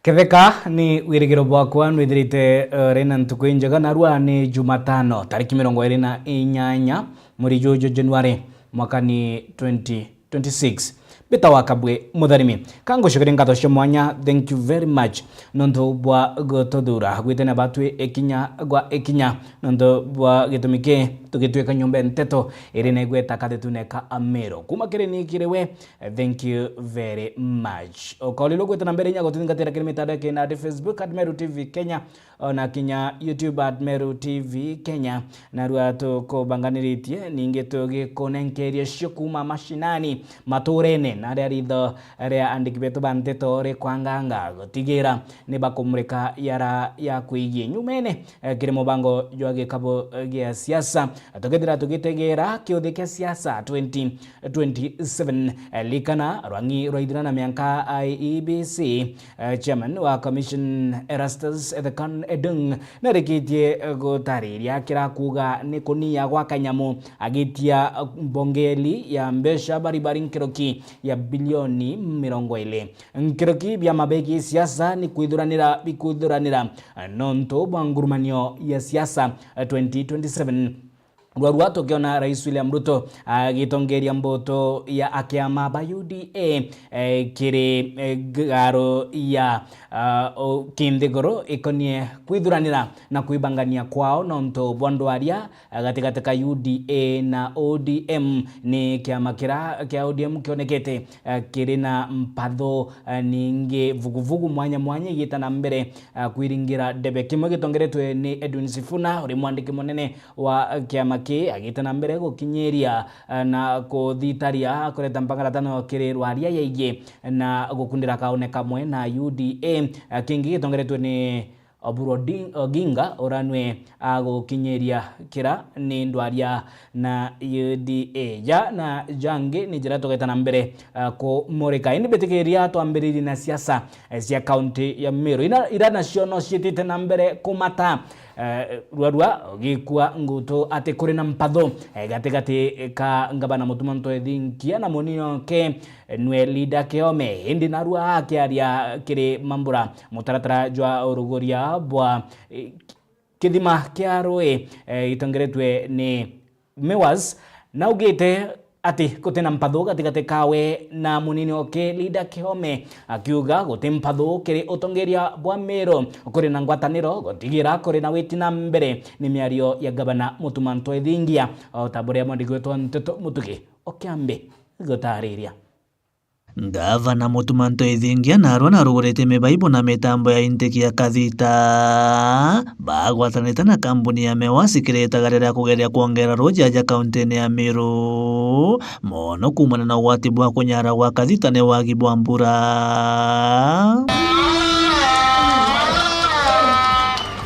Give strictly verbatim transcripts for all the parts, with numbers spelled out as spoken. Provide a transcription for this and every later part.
Ketheka ni wirigiro bwakwa nwithirite, eh, ri na ntuku injega, narua ni Jumatano, tariki mirongo iri na inyanya, mweri juju January, mwaka ni twenty twenty-six. Mbitawa Kabwe Mutharimi. Ka ngucokerie ngatho cia mwanya, thank you very much, nontu bwa gututhura gwitania batwi ikinya gwa ikinya, nontu bwa gitumi ki tugitwika nyomba nteto iri na igweta kathitune ka Amiru. Kuma kiri ni kiri we, thank you very much. Ukaurira ugwita na mbere inya gututhingatira kiri mitandao ya kinandi, Facebook at Meru T V Kenya, ona kinya YouTube at Meru T V Kenya. Narua tukubanganiritie, ningi tugikunenkeria cio kuma mashinani, maturene, na aria ritho ria andiki betu ba nteto rikwanganga gutigira ni bakumurika yara ya kwigie nyumene, eh, kiri mubango jwa gikabu, eh, gia siasa. Tukethira tugitegera kiuthi kia siasa twenty twenty-seven. Eh, likana rwang'i rwa ithirana mianka I E B C, eh, chairman wa commission Erastus Ethekon Edung narikitie, eh, gutariria kira kuuga ni kunia gwa kanyamu, agitia, eh, mbongeli ya mbeca baribari nkiroki ya bilioni mirongo iri. Nkiroki biama bigi siasa ni kwithuranira bikwithuranira, eh, nontu bwa ngurumanio ya siasa, eh, twenty twenty-seven. Rwarua tukiona Rais William Ruto agitongeria mboto ya akiama ba U D A, eh, kiri, eh, ngaro ya, ah, o, kinthiguru ikonie kwithuranira na kwibangania kwao nontu bwa ndwaria, eh, gatigati ka U D A na O D M. Ni kiama kira kia O D M kionekete, eh, kiri na mpatho, eh, ningi vuguvugu mwanya mwanya igita na mbere, eh, kwiringira ndebe. Kimwe gitongeretwe ni Edwin Sifuna, uri mwandiki munene wa kiama ki, agite na mbere gukinyiria, eh, na kuthitaria kureta mpangaratano kiri rwaria yaigie na gukundira kaune kamwe na U D A. Eh, kingi gitongeretwe ni Oburu Odi-, Oginga, uranwe agukinyiria kira ni ndwaria na U D A. Ja na jangi ni njira tugeta na mbere, eh, kumurika. Indi mbitikiria twambiririe na siasa, eh, cia kaunti ya Meru. Ina, ira nacio no ciitite na mbere kumata. Eh, rwarua, gikua ngutu ati kuri na mpatho, eh, gatigati ka ngavana Mutuma M'Ethingia na munini oke, eh, nwe Linda Kiome. Indi narua akiaria kiri mambura mutaratara jwa uruguria bwa, eh, kithima kia rui, eh, itongeretwe ni Mewas, naugite ati gutina mpatho gatigati kawe na munini oke Linda Kiome, akiuga guti mpatho kiri utongeria bwa Meru, kuri na ngwataniro gutigira kuri na witi na mbere. Ni miario ya ngavana Mutuma M'Ethingia, o ta buria mwandiki wetu wa nteto Mutugi o Kiambi gutariria. Ngavana Mutuma M'Ethingia narua narugurite mibaibu na mitambo ya intake ya Kathita, bagwatanite na kambuni ya Mewas kiritaga riria kugeria kwongera ruji aja kauntine ya Meru, mono kuumana na ugwati bwa kunyara gwa Kathita ni wagi bwa mbura.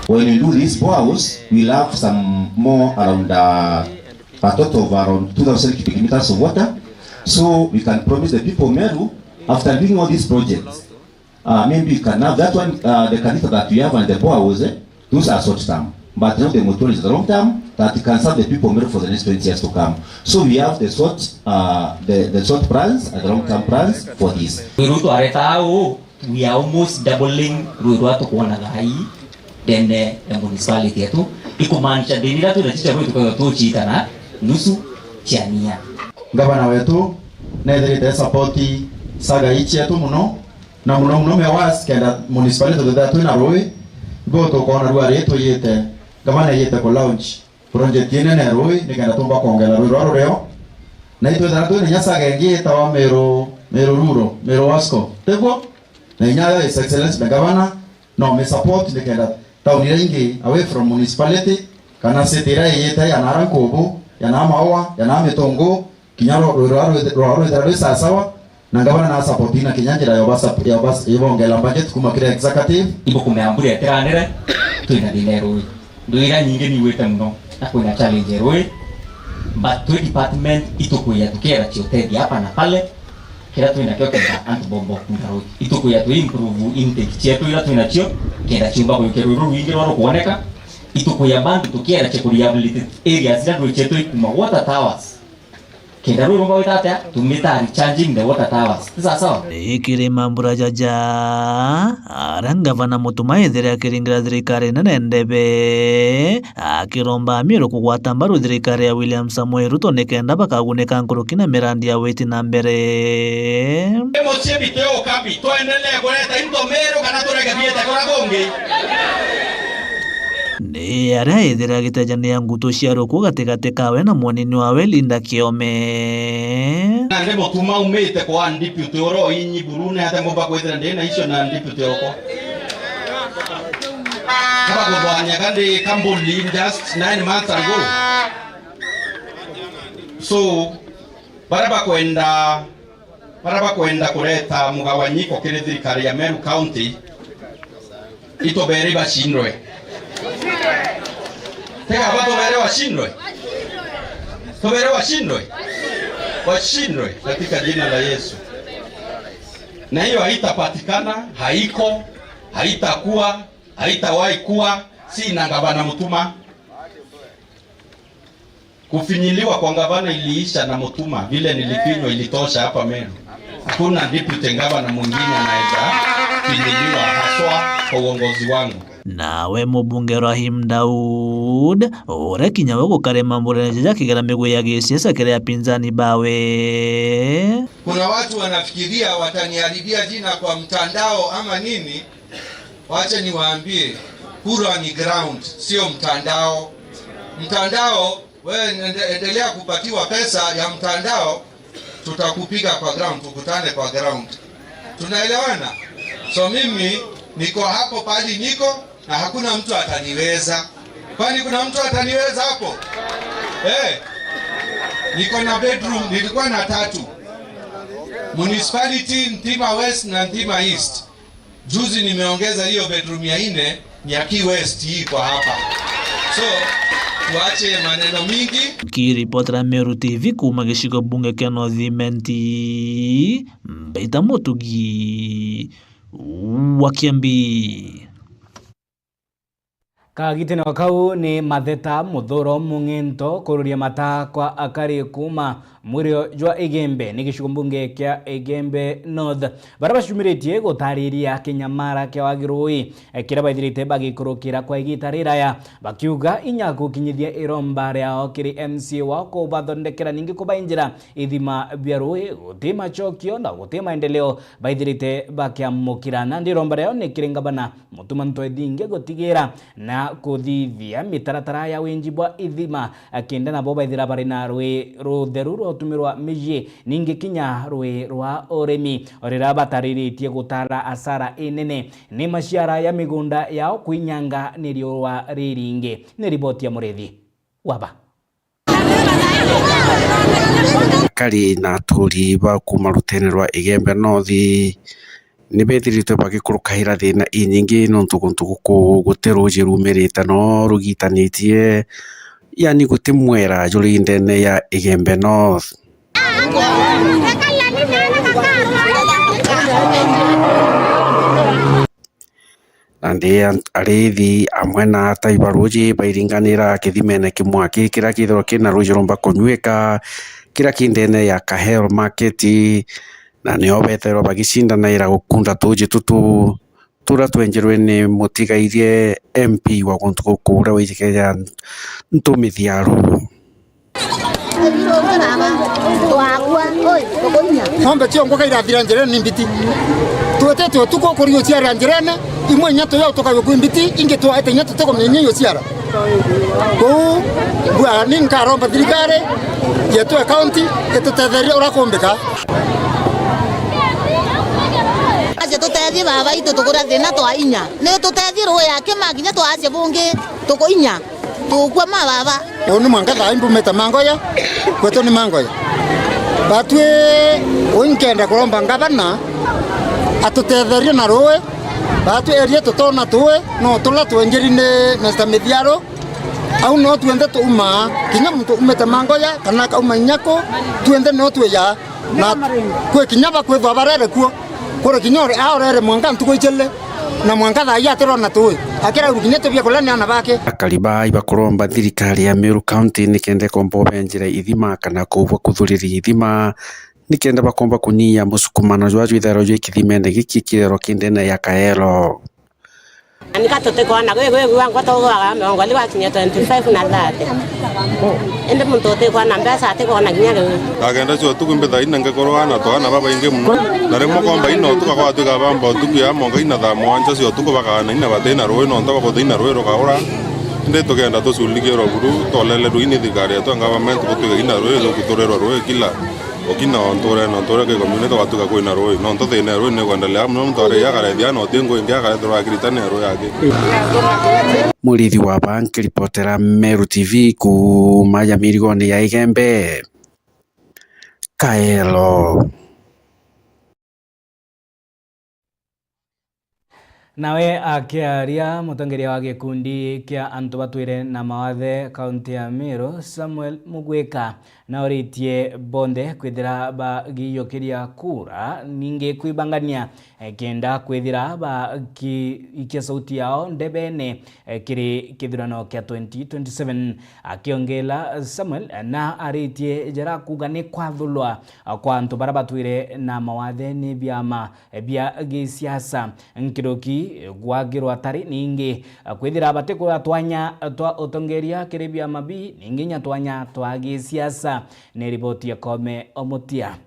When we do these boreholes, we'll have some more around, uh, a total of around two thousand cubic meters of water. So we can promise the people of Meru, after doing all these projects, uh, maybe we can have that one, uh, the Kathita that we have and the boreholes, eh, those are short term. But now the moratorium is the long term that can serve the people of Meru for the next twenty years to come. So we have the short, uh, the, the short plans and the long term plans for this. Ruto areta au We are almost doubling rui rwa tukwonaga ii ndene ya municipality yetu. Ikumaanisha ndini iria twina cio cia rui tukaigua tuciita na nusu cia nia. Ngavana wetu nethirite esapoti saga ii cietu muno, na muno muno Mewas, kenda municipality twithira twina rui, ibo tukoona rua rii tuyiite, ngavana eyiite ku launch project inene ya rui nikenda tumba kwongera rui rwa rurio. Na itwithira twina inya saga ingi itawa Meru, Meru Rural, Meru Wasco. Tiguo? Na inya yo His Excellency the Governor no mi support nikenda town iria ingi away from municipality kana city iria iyite ya nara Nkubu, ya nara Maua, ya nara Mitungu, kinya rwa, rwa, rwa, rwa, rwithira rwi sawasawa, na ngavana na support na kinya njira ya ubasa, ya ubasa, ya ibongela budget kuma kiri executive. Ibukumea mbura itiranire, twina thina ya rui. Ndu iria nyingi ni igwite muno, na kwina challenge ya rui, but twi department itukwija tukiera cia utethia hapa na pale, kiria twinakio kenda antu bomba ukunda rui. Itukwija tu improve intake cietu iria twinacio, kenda ciumba kujukia rui ruru rwingi rwa rukwoneka. Itukwija bantu tukiera cia ku rehabilitate areas iria rui cietu ikuma water towers. Kenda ruru bawita atia? Tumita recharging the water towers. Ni sawa sawa? Ni kirima mbura jaja, aria ngavana Mutuma ethire akiringira thirikari nene ndebe, akiromba Amiru kugwata mbaru thirikari ya William Samoei Ruto nikenda bakagunika nkuruki na mirandi ya witi na mbere. Mucii bitu ukabi, twendelee kureta into Meru kana tureke biete kuria kungi? Ni aria ethire agitejania ngutu cia ruku gatigati kawe na mwanini wawe Linda Kiome. Na ndi Mutuma umite kwa deputy oro inyi burune, ate ngomba kwithira ndi na icio na deputy oko. Kaba kuthwanyaga ndi Kambuli just nine months ago. So, baria bakwenda, baria bakwenda kureta mugawanyiko kiri thirikari ya Meru County, itubere bashindwe. Tega batubere washindwe. Tubere washindwe. Washindwe katika jina la Yesu. Na hiyo haitapatikana, haiko, haitakuwa, haitawahi kuwa, si na gavana Mutuma. Kufinyiliwa kwa gavana iliisha na Mutuma, vile nilifinywa ilitosha hapa Meru. Hakuna deputy gavana mwingine anaweza finyiliwa haswa kwa uongozi wangu. Nawe mubunge Rahim Daud, uria kinya we gukari mamburene jaja akigera migwi ya gisiasa kiri apinzani bawe. Kuna watu wanafikiria wataniharibia jina kwa mtandao ama nini? Wacha niwaambie, kura ni ground, sio mtandao. Mtandao, wewe ende-, endelea kupatiwa pesa ya mtandao, tutakupiga kwa ground, tukutane kwa ground. Tunaelewana? So mimi niko hapo pahali niko na hakuna mtu ataniweza. Kwani kuna mtu ataniweza hapo? Eh, niko na bedroom, nilikuwa na tatu. Municipality, Ntima West na Ntima East. Juzi nimeongeza hiyo bedroom ya nne, Nyaki West hii kwa hapa. So, tuache maneno mingi. Nkiripotera Meru T V kuuma gicigo bunge kia North Imenti, Mbaita Mutugi wa Kiambi. Kagitene o kau ni Matheta Muthuro Mung'ento kururia mata kwa akari kuuma mwirio jwa Igembe ni gicigo mbunge kia Igembe North, baria bacumiritie gutariria kinyamara kia wagi rui, eh, kiria baithirite bagikurukira kwa igita riraya, bakiuga inya gukinyithia iromba riao kiri M C A wao kubathondekera ningi kubainjira ithima bia rui, guti macokio na guti maendeleo baithirite bakiamukira. Nandi iromba riao ni kiri ngavana Mutuma M'Ethingia gutigira na kuthithia mitaratara ya winji bwa ithima, kenda nabo baithira bari na rui rutheru rwa utumirwa micii, ningi kinya rui rwa urimi, o riria batariritie gutara asara inene ni maciara ya migunda yao kwinyanga ni riua riringi. Ni riboti ya Murithi Waba. Akari na aturi ba kuuma rutene rwa Igembe North ni bethiritwe bagikurukaira thina inyingi nontu guntu guku guti ruuji rumirite no rugitanitie, yani guti mwera juri ndene ya Igembe North. Nandi an-, ariithi amwe na atai ba ruuji bairinganira kithimene kimwe aki kiria kithirwa kina ruuji rumba kunyuika, kiria ki ndene ya Kahel Market, na nio beterwa bagicindanaira gukunda tuuji tutu turia twenjerwe ni mutigairie M P wa guntu guku uria wijikira Ntumithi Aru. Ng'ombe ciongo kairathira njirene ni mbiti. Twetete utuku kuri uciara njirene, imwe inya tuya utuka yuku mbiti, ingi twaete inya tutikuminya iyo ciara. Kuu, bwa ni nkaromba thirikari yetu ya county itutetherie uria kumbika. Aje tutethie baba itu tukura thina twa inya. Ni tutethie ruu ya kima kinya twacia bungi tukuinya. Tukua ma baba. Uu ni mwanka thaa ii mbumite Mangoya, kwetu ni Mangoya. Batwi, uu nkenda kuromba ngavana atutetherie na ruui. Batwi eria tutona tuui, no turia twenjeri ni Mister Mithiaru. Au no tuenthe tuumaa, kinya muntu umite Mangoya, kana akauma Inyaku, tuenthe no twija. Na kwi kinya bakwithwa barere kuo. Kuri kinya uri aorere mwanka ntuku ijiri. Na mwanka thaa ii atirona tui. Akira rukinya tubia kuria ni ana bake. Akari ba ibakuromba thirikari ya Meru County nikenda ikomba ubenjira ithima kana kuubwa kuthuriria ithima nikenda bakomba kunyia musukumano jwa jwithairwa jwi kithimene giki kirero ki ndene ya Kaelo. Nika tutikwona gwi gwi gwa ngwa tugwaga miongo ili wakinya twenty-five na thirty. Indi muntu utikwona mbeca atikwona kinya riu. Thaa kenda cia utuku mbithaa ina ngikorwa na twana babaingi muno. Na rimwe komba ina utuku gwatuika bamba utuku ya monga ina thaa mwanja cia utuku bakaana ina batina rui nontu babuthi ina rui rukaura. Indi tugenda tuculikirwa buru tolele rui ni thirikari yetu ya government gutuika ina rui rukuturerwa rui kila ukina o nture na nture ki community gwatuika kwina rui. Nontu thina ya rui ni kwendelea muno muntu ari akarethia na uti ngui ingi akarethirwa akirita ni rui aki. Murithi wa ba nkiripotera Meru T V kuuma ya mirigoni ya Igembe, Kaelo. Nawe akiaria, mutongeria wa gikundi kia antu batwire na mawathe kaunti ya Meru, Samuel Mugwika, nauritie bonthe kwithira bagiijukiria kura, ningi kwibangania, eh, kenda kwithira bakiikia sauti yao ndebene, eh, kiri kithurano kia twenty twenty-seven. Akiongela, Samuel na aritie jara kuuga ni kwathulwa kwa antu bara batwire na mawathe ni biama bia gisiasa, nkiruki gwagirwa tari ningi kwithira batikwira twanya twa utongeria kiri biama bi ningi nya twanya twa gisiasa. Ni riboti ya Kome Omutia.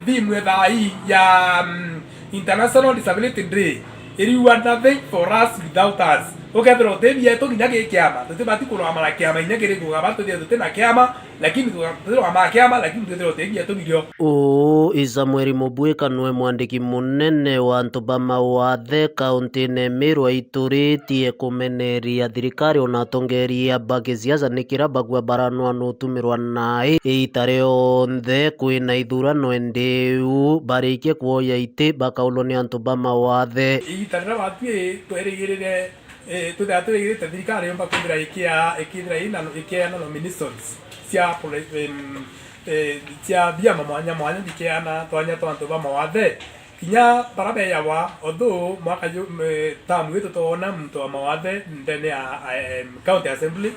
Theme thaa ii ya, mm, International Disability Day iriuga nothing for us without us. Ukethira uti bietu kinya gi kiama, tutibati kurwama na kiama kinya kiriku, gaba tuthie tuti na kiama, lakini tuga-, tutirwama na kiama, lakini twithirwa uti bietu birio. Uu i Samuel Mubwika, nwe mwandiki munene wa antu ba mawathe kauntine Meru, aituritie kumeneria thirikari ona atongeria ba gisiasa ni kira bagua baranwa nutumirwa nai iita rionthe kwina ithurano, indi iu barikia kuoya iti bakaulwa ni antu ba mawathe. Iita riria batwi twerigirire, eh, twithira twirigirite thirikari yomba kwithira ikia-, ikithira ina, ikiana nominations cia pole-, em, eh, cia biama mwanya mwanya bikeana twanya twa antu ba mawathe. Kinya bara beyawa, although mwaka ju-, m-, term ii tutona muntu wa mawathe ndene ya, em, county assembly,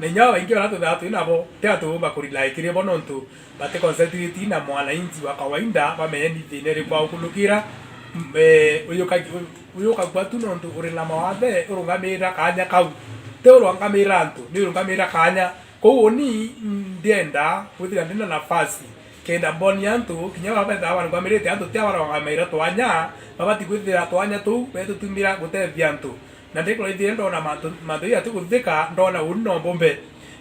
na inya babaingi bara twithaga twi nabo, ti antu bakurely kiri bo nontu bati concentrate na mwananchi wa kawaida, bamenye ni thina iriku aukunukira, m-, eh, uyu ka-, uyu ukagua tu nontu uri na mawathe, urungamira kanya kau. Ti urungamira antu, ni urungamira kanya. Kou uni ndienda kwithira ndina nafasi kenda mbonia antu, kinya baba bethaga barungamirite antu, ti abarungamaira twanya, babati kwithira twanya tuu betutumira gutethia antu. Na ndikuraithire ndona mantu, mantu ii atikuthika, ndona uni no mbumbe.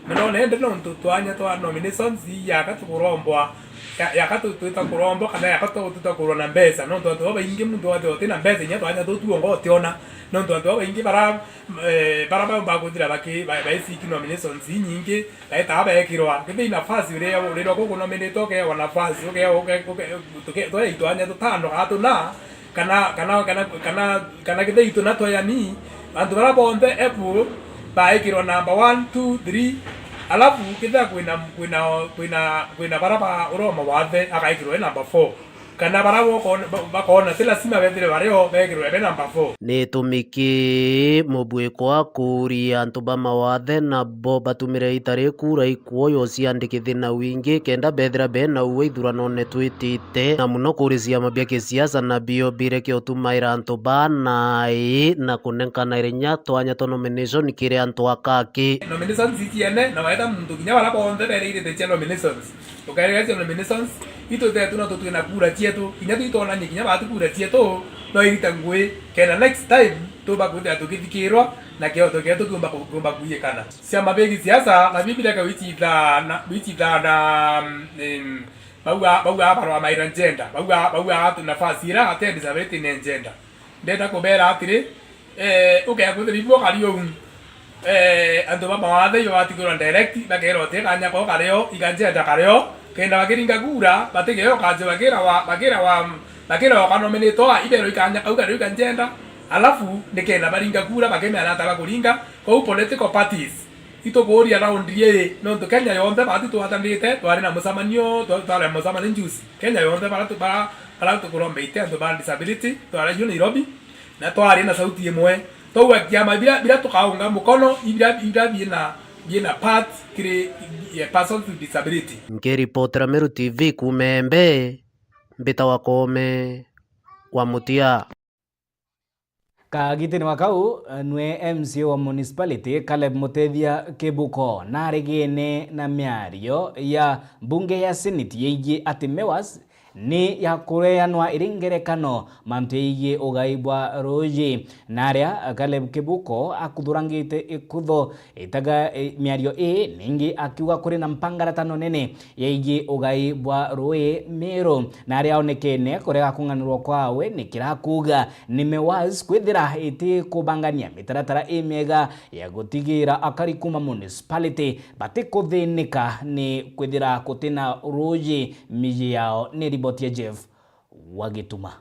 Na ndona indi nontu twanya twa nominations ii yaka tukurombwa, ya-, yaka tu-, twita kurombwa, kana yaka tu-, twita kurwa na mbeca. Nontu antu babaingi muntu wathirwa uti na mbeca, inya twanya tuu tuonga utiona. Nontu antu babaingi bara, eh, bara baumba kwithira baki-, ba-, baisiki nominations inyingi, baetaa beekirwa. Kethira i nafasi uria urirwa guku nominate ukeewa nafasi, uke-, uke-, uke-, tuke-, twaitwanya tutano kana tuna, kana, kana, kana, kana, kana kethira ituna twayani, antu bara bonthe ebu baekirwa number one, two, three, alafu kethira kwina, kwina, kwina, kwina bara ba uroma wathe, agaekirwa e number four. Kana bara bokona, ba-, bakona ti lazima bethire bario, beekirwe be number four. Ni itumi ki Mubwiko akuuria antu ba mawathe nabo batumire iita rii kura ikuoywo ciandikithie na wingi kenda bethira be na uwe ithuranone twitite, na muno kuri ciama bia kisiasa nabio bireke utumaira antu ba nai na kunenkana inya twanya twa nomination kiri antu akaki. Nominations iciene na waeta muntu kinya bara bonthe bereirite cia nominations. Ukaererecia nominations, itwite tu no tutwi na kura cietu, kinya tu itwonanie kinya baatu kura cietu, no irita ngui, kenda next time tuba kwithira tukithikirwa na kioto kietu kiumba ku-, kiumba kuiyikana. Ciama bia gisiasa na biu bireka gwicithana, gwicithana, mm, em, bauga, bauga barwamaira njenda, bauga, bauga atu nafasi ira ate disability ne njenda. Ndenda kubeera atiri, eh, ukea kwithira ibwo kari uu, eh, antu ba mawathe ibo batigirwa direct, bakeerwa uti kanya kao kario, iga njenda kario, kenda bakiringa kura, batigeo kanje bakira wa, bakira wa, bakira wa kanominitwa, ibeerwa ikanya kau kario iga njenda, alafu nikenda baringa kura, bakimenya ata bakuringa, kou political parties, itukuuria raundi ii, nontu Kenya yonthe baati twatanite, twari na mucemanio, twa-, twari na mucemanio juzi, Kenya yonthe bara tu-, bara, bara tukurombeite antu ba disability, twari ju Nairobi, Na twaria na sauti imwe, twauga kiama bira, bira tukaunga mukono, ibira, ibira bina, bina part kiri, eh, persons with disability. Nkiripotera Meru T V kuuma Embe, mbita wa Koome wa Mutia. Kagitene wa kau, nwe M C A wa municipality, Caleb Mutethia Kibuko, naregene na miario ya mbunge ya Senate yegie ati MEWAS ni ya kureanwa iri ngerekano mantu yegie ugai bwa ruuji. Na aria Caleb Kibuko akuthurangite ikutho itaga, eh, miario ii, ningi akiuga kuri na mpangaratano nene yegie ugai bwa ruui Meru. Na aria onekene kurega kung'anirwa kwawe ni kirakuga ni MEWAS kwithira iti kubangania mitaratara imiega ya gutigira akari kuma municipality batikuthinika ni kwithira gutina ruuji miji yao. Ni riboti ya Jeff wa Gituma.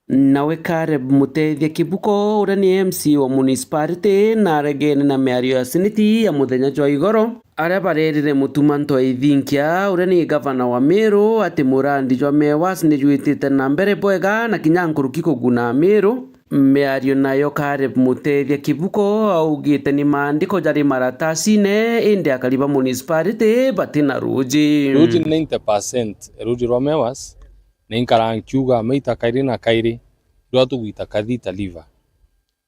Nawe Caleb Mutethia Kibuko, uria ni M C A wa municipality, naregene na miario ya seneti ya muthenya jwa igoro, aria barerire Mutuma Ntwethinkia, uria ni gavana wa Meru, ati murandi jwa MEWAS ni jwitite na mbere bwega na kinya nkuruki kuguna Meru. Miario nayo Caleb Mutethia Kibuko augite ni maandiko jari maratasine, indi akari ba municipality batina ruuji. Ruuji ninety percent, ruuji rwa MEWAS, na inkaraa nkiuga maita kairi na kairi, rwa tugwita kathita liver.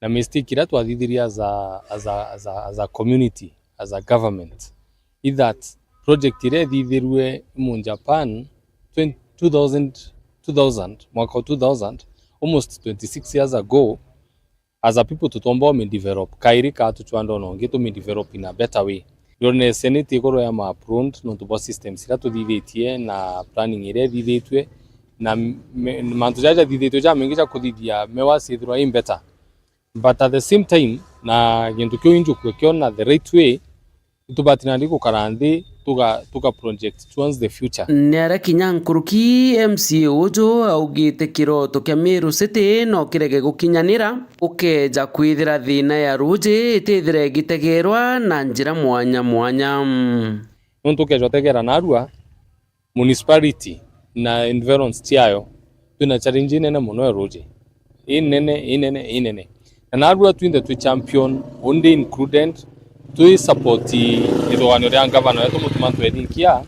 Na mistake iria twathithirie as a, as a, as a, as a community, as a government, is that project iria ithithirue mu Japan twenty, two thousand, two thousand, mwaka wa two thousand, almost twenty-six years ago, as a people tutomba umidevelop kairi, kaa tuchwanda ona ungi tumidevelop in a better way. Ndionere seneti igoro ya ma approved nontu bwa systems iria tuthithitie na planning iria ithithitue, na me-, mantu jaja jathithitue jamaingi ja kuthithia MEWAS ithirwa i better. But at the same time, na gintu kiu injukue kiona the right way, itubati nandi gukara nthi tuga, tuga project towards the future. Ni aria kinya nkuruki M C A uju augite kiroto kia Meru City no kirege gukinyanira, ukeja kwithira thina ya ruuji itithire igitegerwa na njira mwanya mwanya. Nontu ukeja utegera narua, municipality na environs ciayo, twina challenge inene mono ya ruuji. Inene, inene, inene. Na narua twinthe twi champion, undi included, twi support ithuganio ria ngavana wetu Mutuma Ntwethinkia,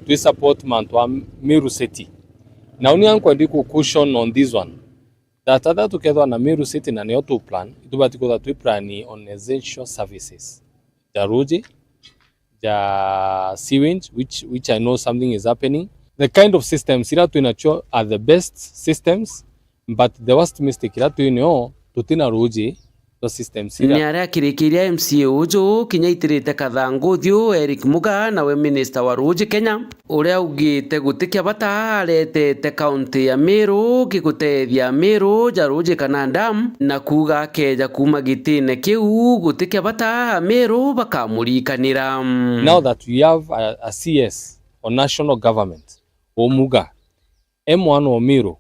twi support mantu a Meru City. Na uni ankwa ndi ku caution on this one, that atha tukethwa na Meru City na nio tu plan, itubati kwithwa twi plan on essential services. Ja ruuji, ja sewage, which, which I know something is happening. The kind of systems iria twinacio are the best systems, but the worst mistake iria twinio, tutina ruuji rwa systems iria. Ni aria akirikiria M C A uju kinya itirite kathangu uthiu Eric Muga, nawe minister wa ruuji Kenya, uria augite guti kia bata aretete kaunti ya Meru gigutethia Meru ja ruuji kana dam, na kuuga akeja kuuma gitine kiu guti kia bata Ameru bakamurikanira. Now that we have a, a C S or national government, o Muga, e mwana o Meru,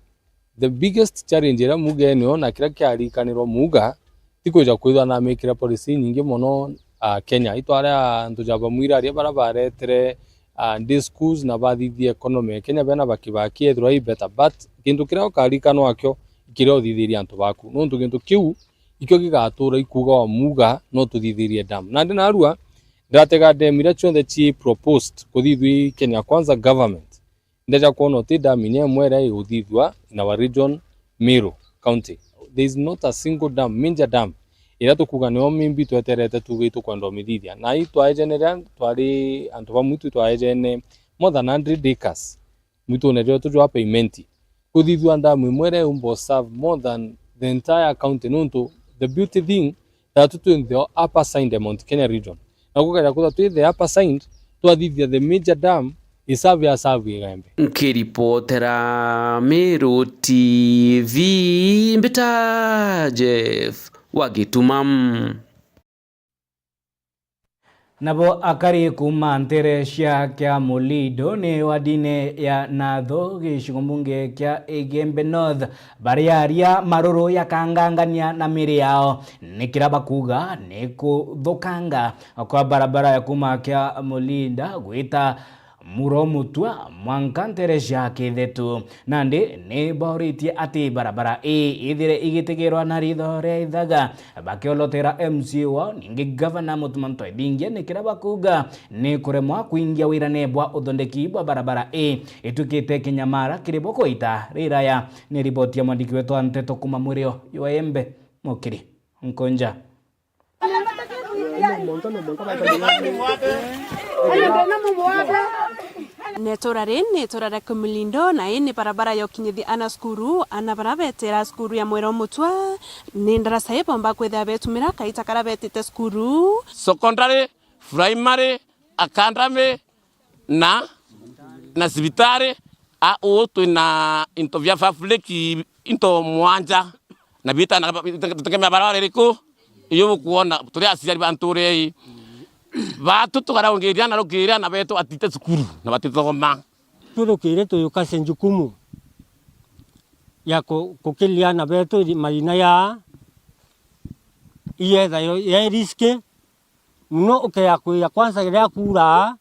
the biggest challenge iria Muga enio na kiria kiarikanirwa Muga, ti kwija kwithwa na amikire policy nyingi mono, ah, Kenya. Itware antu ja bamwira aria bara baretire, ah, day schools na bathithia economy ya Kenya, bena bakibaki ethirwa i better. But gintu kiria ukarikanwa akio, kiria uthithirie antu baku. Nontu gintu kiu, ikio gigatura ikuuga wa Muga, no tuthithirie dam. Nandi narua, ndatega dam iria cionthe ci proposed kuthithua i Kenya Kwanza government. Ndeja kwona uti dam inya imwe iria iguthithua in our region, Meru County. There is not a single dam, major dam, iria tukuga nio maybe tweterete tuge itukwenda umithithia. Na i twaejene riria twari antu ba mwitu, twaejene more than hundred acres mwitune rietu jwa Paimenti. Kuthithua dam imwe iria iumba serve more than the entire county, nontu the beauty thing, that twi in the upper side ya Mount Kenya region. Na gukaja kwithwa twi the upper side, twathithia the major dam, i serve ya serve igembe. Nkiripotera Meru T V, mbita Jeff wa Gituma. Nabo akari kuuma ntere cia kia Mulindo ni wadine ya Natho, gicigo mbunge kia Igembe North, bariaria maruru ya kangangania na miri yao, ni kiria bakuuga ni kuthukanga kwa barabara ya kuuma kia Mulinda gwita Muro Mutua mwanka nteere cia Kithetu. Nandi ni bauritie ati barabara ii ithire igitigirwa na ritho ria ithaga, bakiolotera M C A wao, ningi gavana Mutuma M'Ethingia, ni kiria bakuuga ni kuremwa kwingia wirane bwa uthondeki bwa barabara ii, itwikite kinyamara kiri bo kwa ita riraya. Ni riboti ya mwandiki wetu wa nteto kuuma Mwirio jwa Embe, Mukiri Nkunja. Na itura rii ni itura ria Kimulindo, na ii ni barabara ya ukinyithia ana cukuru. Ana bara betera cukuru ya Mwiro Mutwa ni ndaraca ibomba kwithira betumira kaita karia betite cukuru. Secondary, primary, academy, na, na cibitari. A, uu twina into bia public, into mwanja, na bita na tutekemea bara ririku? Iyo bukwona turi aciari ba ntuura ii, batu tukaraungiria na rukiria na betu atite cukuru na batithoma. Turukire tuyukase njukumu ya ku-, kukiria na betu marina ya iyetha yo, ya riski. Muno ukeya kwija kwanza riria kuuraa,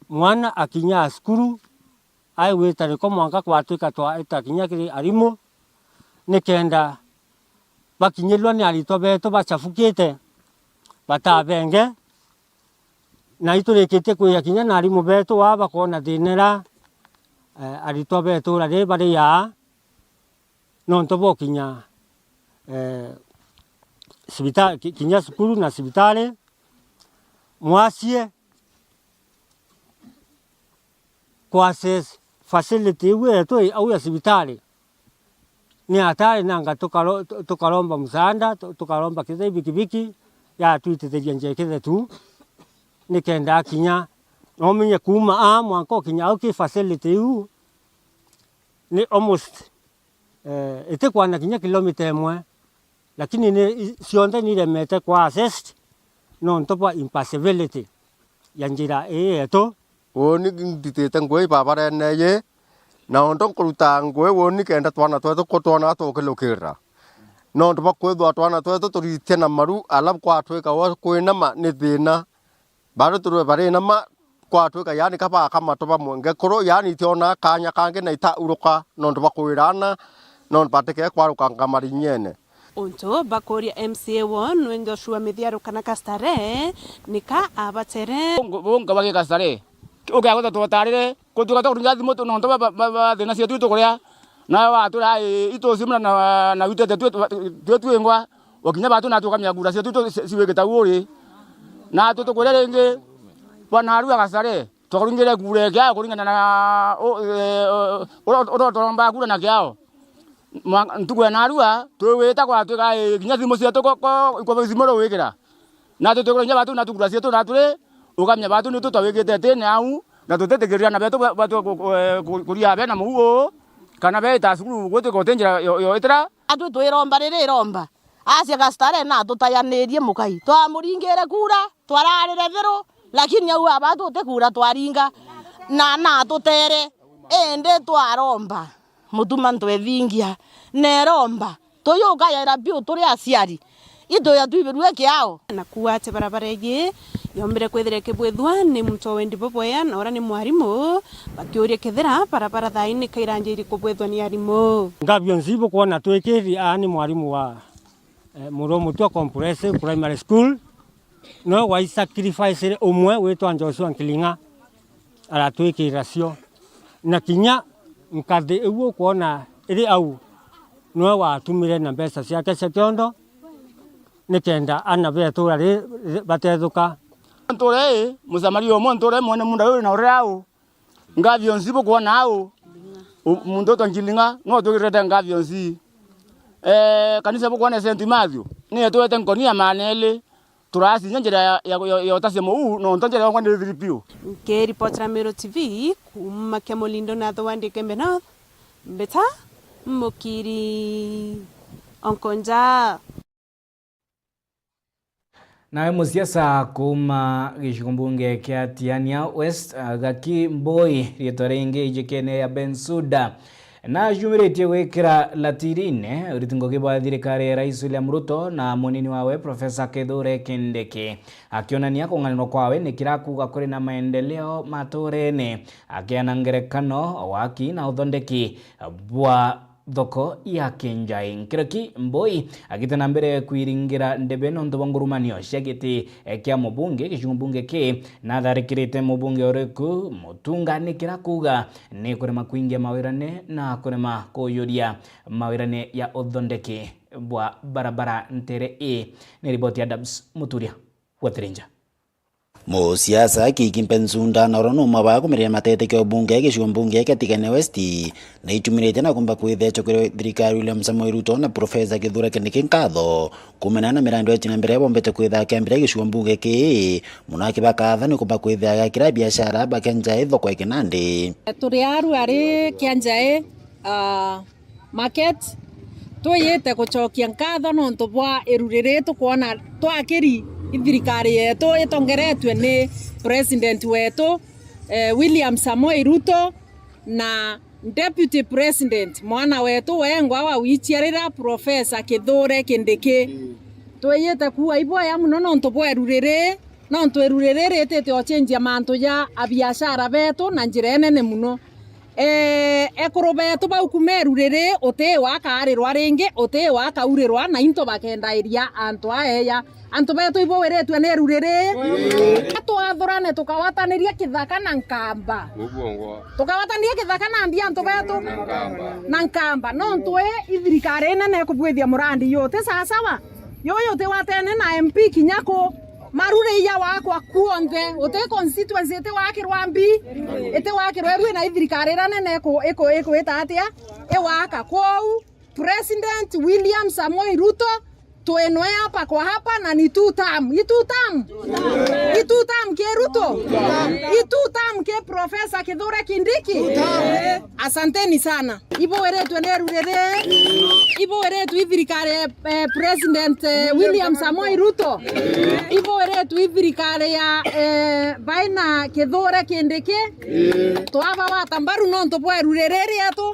mwana akinyaa cukuru, aigwita riko mwanka kwatwika twaita kinya kiri arimu, nikenda bakinyirwa ni aritwa betu bachafukite, batabenge. Na iturikitie kwija kinya na arimu betu aa bakoona thina ira, eh, aritwa betu ura ri bari aa, nontu bwa kinya, eh, cibita-, ki-, kinya cukuru na cibitari. Mwacie ku access facility iu yetu i au ya cibitari ni atari nanga, tukaro-, tu-, tukaromba msaada, tu-, tukaromba kithei bikibiki ya twititheria njia kithetu, nikenda akinya, na umenye kuuma aa mwanka ukinya au ki facility iu ni almost, eh, itikwana kinya kilomita imwe, lakini ni, i, cionthe ni iremete kwa assessed nontu bwa impassability ya njira ii yetu. Uuni nditite ngui babarene iji, na untu nkuruta ngui uuni kenda twana twetu ku twona tukilukirira, nontu bwa kwithwa twana twetu turitie na maru, ala kwatwika uu kwinama ni thina. Bado turwe barinama, kwatwika, yaani, ka bakamatu bamwe ngekuru, yaani, itiona kanya kangi na itauruka nontu bwa kwirana, nontu batike kwaruka ngamarinyeene. Untu bakuria M C A wao nwe Joshua Mithiaru kana Kastare, nika abatere. Bunga bagi Kastare, ukea gwita twotarire, kutuka twakuringa thimu tu, nontu ba, ba, ba, ba thina cietu itukuria, nawe watwira, ii, itucimura na, na witete twi, twi, twi twingwa. Wakinya batu natu ukamenya kura cietu tu ci-, ciwikite uu uri. Natu tukwire ringi, bwana Arua Gacare, twakuringire kura ya kiao kuringana na, u-, e, u-, uria, uria turomba kura na kiao. Mwa-, ntuku ya narua, twiwita gwatwika, i, kinya thimu cietu ko, ko, ikwa thimu ruwikira. Natu twikura kinya batu natu kura cietu natu ri, ukamenya batu nitu twawikite tene au, na tutitikirira na betu ba, batu ku, ku, e, ku, kuria bena muu uu, kana beita cukuru gwitwika uti njira yo, yoitira. Atwi twiromba riri iromba. Acia Gastare na atutayanirie mukai. Twamuringire kura, twararire thiru, lakini au aba tuti kura twaringa, na, na atutere. Indi twaromba, Mutuma M'Ethingia, neromba, tuyukayira biu turi aciari. Ituya twibirue kiao. Na kuuga ati barabara iji yombire kwithira ikibwithua ni muntu wendi bubwea, na uria ni mwarimu, bakiuria kethira barabara thaa ii ni kairanjiri kubwithua ni arimu. Ngabio nzibu kwona twikiri aa ni mwarimu wa eh, Muro Mutwa Comprehensive Primary School, nowe waisacrifice umwe witwa Joshua Nkiring'a, aratwikirira cio. Na kinya nkathi iu ukwona iri au, nowe watumire na mbeca ciake cia kiondo, nikenda ana betu uri ri-, ri-, batethuka. Ntura ii, Musamaria umwe ntura ii mwene munda uyu na uria au, Ngabio nzibu kwona au, u-, muntu utwa Nkiring'a, no twikirite ngabio nzi. Eh, kanisa bukwona Saint Matthew, ni etwete nkoni ya maana eli, turacinya njira ya, ya, ya, ya utacia muu, nontu njira yongwa ni thiri piu. Nkiripotera Meru T V, kuuma Kiamulindo na Thowandi Kembe North, mbita Mukiri Onkonja. Nawe musiasa kuuma gicigo mbunge kia Tiania West, Gaki Mboi, riitwa ringi ijikene ya Bensuda, Na ajumiritie gwikira latirine uriti ngugi bwa thirikari ya Rais William Ruto na munini wawe Professor Kithure Kindiki, akionania kung'anirwa kwawe ni kirakuga kuri na maendeleo maturene, akiana ngerekano waki na uthondeki bwa thoko ya Kinjai. Nkiroki Mbui agite na mbere kwiringira ndebe nontu bwa ngurumanio cia giti kia mubunge gicigo mbunge ki, na atharikirite mubunge uriku Mutunga ni kirakuga ni kurema kwingia mawirane na kurema kuyuria mawirane ya uthondeki bwa barabara ntere ii. Ni riboti ya Dubs Muturia wa Tirinja. Musiasa Kiki Bensouda na oro numa ba kumiria matete kio bunge gicigo mbunge kia Tigania West, na ichumirite na kumba kwithia chokere thirikari William Samoei Ruto na Professor Kithure Kindiki nkatho kumena na mirandi ya china mbere bombete kwitha kiambire gicigo mbunge kii, muno akibakatha ni kumba kwithia gakira biashara bakenja ithoko ikinandi. Turi aru ari Kianjai, ah, market, twiyite gucokia nkatho nontu bwa iru riri tukwona twakiri i thirikari yetu itongeretue ni President wetu, eh, William Samoei Ruto, na Deputy President, mwana wetu wengwa wa wiciarira, Professor Kithure Kindiki. Twiyite kuua iboya muno nontu bwa iru riri, nontu iru riri ritite ochenjia mantu ja abiashara betu na njira inene muno. Eh, ekuru betu bau kuma iru riri, uti wakaarirwa ringi, uti wakaurirwa, na into bakendairia antu aeya. Antu betu ibuwiritue ni iru riri. Twathurane tukawataniria kithaka na nkamba. Tukawataniria kithaka na mbia antu betu. Na nkamba. Nontu i, i thirikari inene ikubwithia murandi yu. Ti sawasawa? Yuyu ti watene na M P kinya ku. Maruri iya wakwa kuonthe. Uti constituency iti wakirwa mbi. Iti wakirwa iru na i thirikari ira nene iku-, iku-, ikwita atia? Iwaka. Kwou, President William Samoei Ruto, twinwe hapa kwa hapa na ni two term. I two term? I two term ki Ruto? I two term ki Professor Kithure Kindiki? Asanteni sana. Ibuwiritue ni iru riri. Ibuwiritue i thirikari, eh, President, eh, William Samoei Ruto. Ibuwiritue i thirikari ya, eh, baina Kithure Kindiki. Twabawata mbaru nontu bwa iru riri rietu.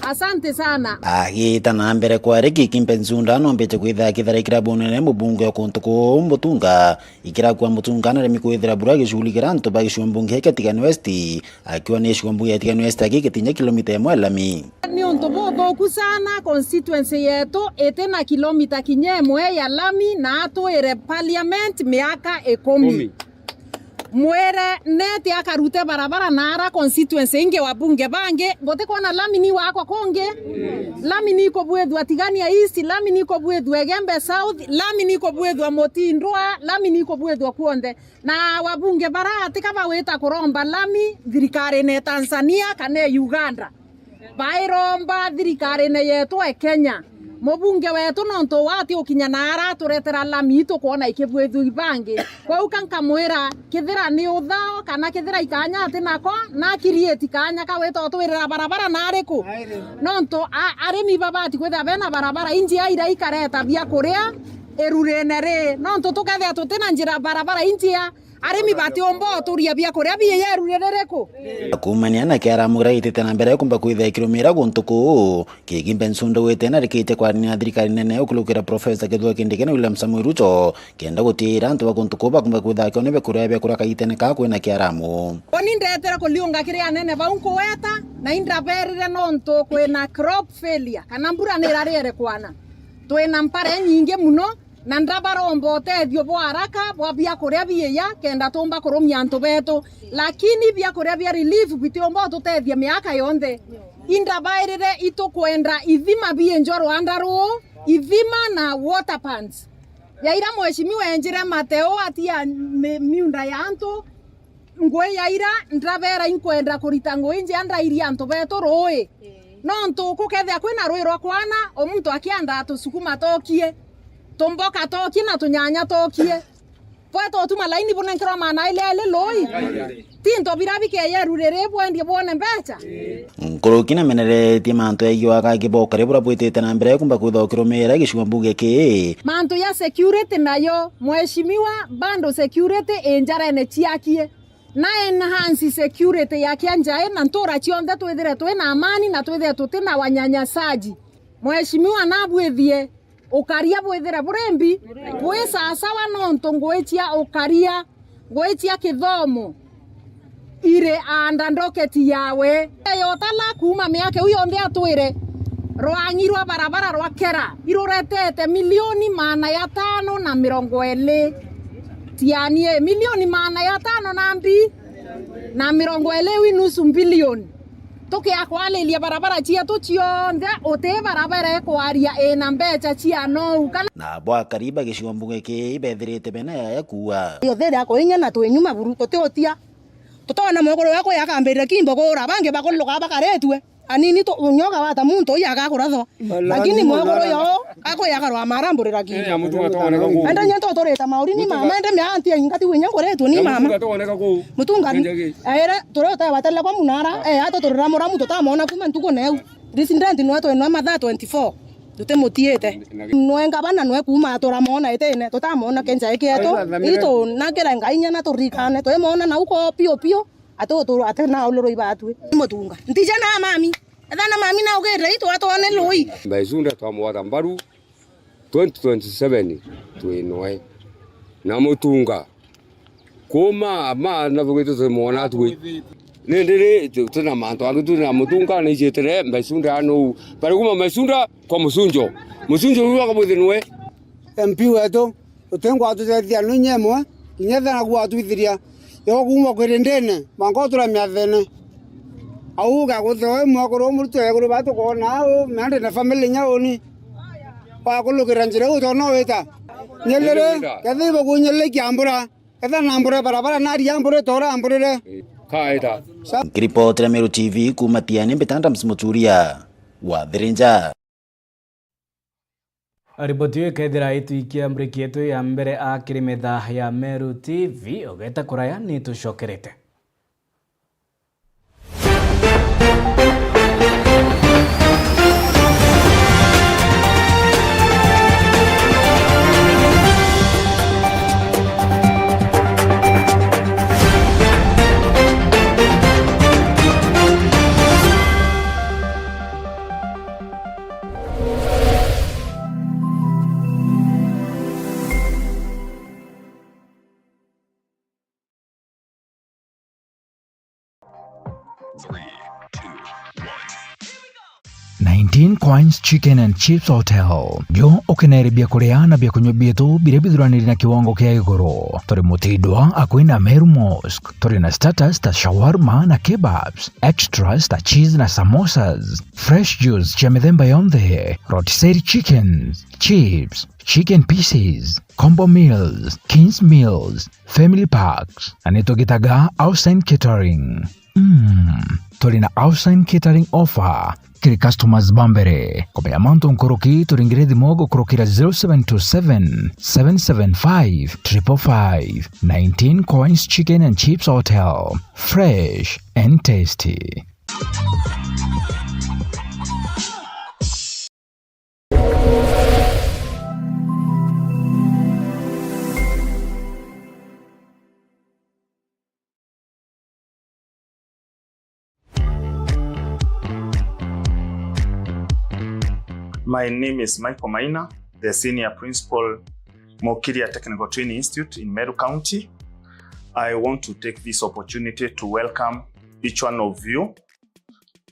Asante sana. Agita na mbere kwari Kiki Bensouda nombite kwithira akitharikira bunene mubunge o kuntu kuu Mutunga, ikirakua Mutunga naremi kwithira bura agicugurikira antu ba gicigo mbunge kia Tigania West, akiuga ni gicigo mbunge kia Tigania West aki gitinya kilomita imwe ya lami. Ni untu buthuku sana, constituency yetu iti na kilomita kinya imwe ya lami, na atwire parliament miaka ikumi. Mwire neti akarute barabara na ara constituency ingi, wabunge bangi, butikwona lami ni wakwa kungi? Lami ni ikubwithua Tigania East, lami ni ikubwithua Igembe South, lami ni ikubwithua Mutindwa, lami ni ikubwithua kuonthe. Na wabunge bara atika bawita kuromba lami thirikarine ya Tanzania kana ya Uganda. Bairomba thirikarine yetu e Kenya. Mubunge wetu nontu wati ukinya na araturetera lami itukwona ikibwithua ibangi. Kwou ka nkamwira, kithira ni uthao kana kithira ikanya ati nako, na create kanya ka gwita utwirira barabara na ariku? Nontu a-, arimi babati kwithira bena barabara injia iria ikareta biakuria irurine ri. Nontu tukethia tutina njira barabara injia, arimi batiumba uturia biakuria biiya iru ririku? Kuumania na kiaramu kiria gitite na mbere kumba kwithia kirumira guntu kuu, Kiki Bensouda wite na rikite kwarania na thirikari nene ukurukira Professor Kithure Kindiki na William Samoei Ruto, kenda gutiira antu ba guntu kuu bakumba kwithia kione biakuria biakuria kagitene kaa kwina kiaramu. Uni ndetere kuliunga kiri anene bau nkuweta, na indaberire nontu kwina crop failure, kana mbura ni irariere kwana. Twina mpare nyingi muno, na ndabaromba utethio bwa haraka bwa biakuria biiya, kenda tumba kurumia antu betu. Lakini biakuria bia relief bitiumba ututethia miaka yonthe. Indabairire itukwenda ithima biinjwa rwanda ruu, ithima na water pans. Yaira mheshimiwa enjire mateo atia mi-, miunda ya antu, ngui yaira ndabera inkwenda kurita ngui njia ndairie antu betu rui. Nontu gukethia kwina rui rwa kwana, o muntu akiandaa tusukuma tokie, tumboka tokie na tunyanya tokie. Bweta utuma laini bunenkerwa maana ili eli lui. Ti into bira bikeya iru riri bwendie bwone mbecha. Nkuruki nameneretie mantu egiwa ga kibokare bura bwitite na mbere kumba kwithwa ukirumira gicigo mbunge kii. Mantu ya security nayo, mheshimiwa, bado security injarene ciakie. na enhance security ya Kianjai, na ntura cionthe twithire twi na amani na twithire tuti na wanyanyasaji. Mheshimiwa nabwithie ukaria bwithire buri mbi, bwi sawasawa, nontu ngui cia ukaria, ngui cia kithomo iri under docket yawe. Yotala kuuma miaka iu yonthe atwire, rwang'i rwa barabara rwa Kera iruretete milioni maana ya tano na mirongo iri. Tianie, milioni maana ya tano na mbi na mirongo iri wi nusu mbilioni. Tukiakwariria barabara cietu cionthe, uti barabara ikwaria ina mbeca cia nou kana. Na bwakari ba gicigo mbunge kii ibethirite bena yaya kuua. Yo thiri ya kuinya na twinyuma buru, tutiutia. Tutona mwekuru wakwa akambirira kimbo kuura, bangi bakururuka bakaritue. Anini tu, nyoka wata muntu uyu agakurathwa. Lakini mwekuru yo akwiakarwa maramburira ki. Eh, ya mutu atoneka ku. Ende nyentu turita mauri ni mama, ende mea anti ya ingati winya nguritwe ni mama. Mutunga ni. Aire turi utewa tele kwa munara, eh, ato turira muramu tutamona kuma ntuku neu. Resident nwe twenwa mathaa twenty-four. Tutimutiite. Nwe ngabana nwe kuuma turamona itine, tutamona kenja ikietu. Itu nakira ngai nyana turikane, twimona na uko pio pio. Ati utu-, ati na uluru ibatwi. Ni mutunga. Ntije na mami. Etha na mami na ugirire itu atwone lui. Mbaicunda twamwata mbaru twenty twenty-seven twinoe. Na mutunga. Kuma ma na thugite twimwona twi. Nindi ri, tu-, twina mantu angi twina mutunga ni ijitire Mbaicunda ya nou. Bari kuma Mbaicunda kwa Mucunjo. Mucunjo uu akamwithirwe. M P wetu, uti ngwatutethia nu inya imwe, kinya ethira naku watwithiria, yo kuuma kwiri ndene, mwanka utura miathene. Au ugagutheo imwe kuru murutwo eguru batukona au, na ndi na family inya uni. Wakulukira njira iu tona wita. Nyelere, kethi ibukunyelere kiambura. Etha na mbure barabara, naria mbure, tora mburire. Kaita. Nkiripotera Meru T V kuuma Tiani, mbita Adams Muturia wa Thirinja. Riboti iyo ikethira itwikia mbreki yetu ya mbere a kiri metha ya Meru T V. Ugeta kuraya, ni tucokerete. Nineteen Coins Chicken and Chips Hotel. Jo ukenere bia kuria na bia kunywa bietu biria bithuraniri na kiwango kia iguru. Turi Mutindwa, akui na Meru Mosque. Turi na starters ta shawarma na kebabs, extras ta cheese na samosas, fresh juice cia mithemba yonthe, rotisserie chickens, chips, chicken pieces, combo meals, kings meals, family packs, na nitugitaga Outside Catering. Mm, turi na Outside Catering offer kiri customers ba mbere. Kumenya mantu nkuruki, turingire thimu gukurukira zero seven two seven, seven seven five, triple five. Nineteen Coins Chicken and Chips Hotel. Fresh and tasty. My name is Michael Maina, the Senior Principal, Mokiria Technical Training Institute in Meru County. I want to take this opportunity to welcome each one of you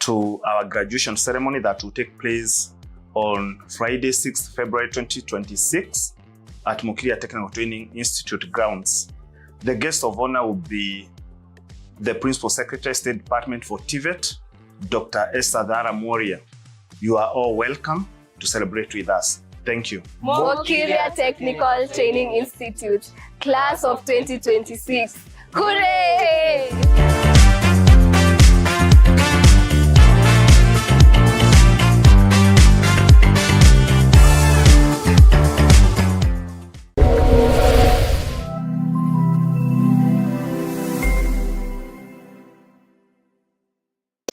to our graduation ceremony that will take place on Friday, sixth February twenty twenty-six, at Mokiria Technical Training Institute grounds. The guest of honor will be the Principal Secretary, State Department for TVET, Doctor Esther Thara Mworia. You are all welcome to celebrate with us. Thank you. Mokiria Technical Training Institute, class of twenty twenty-six. Hooray!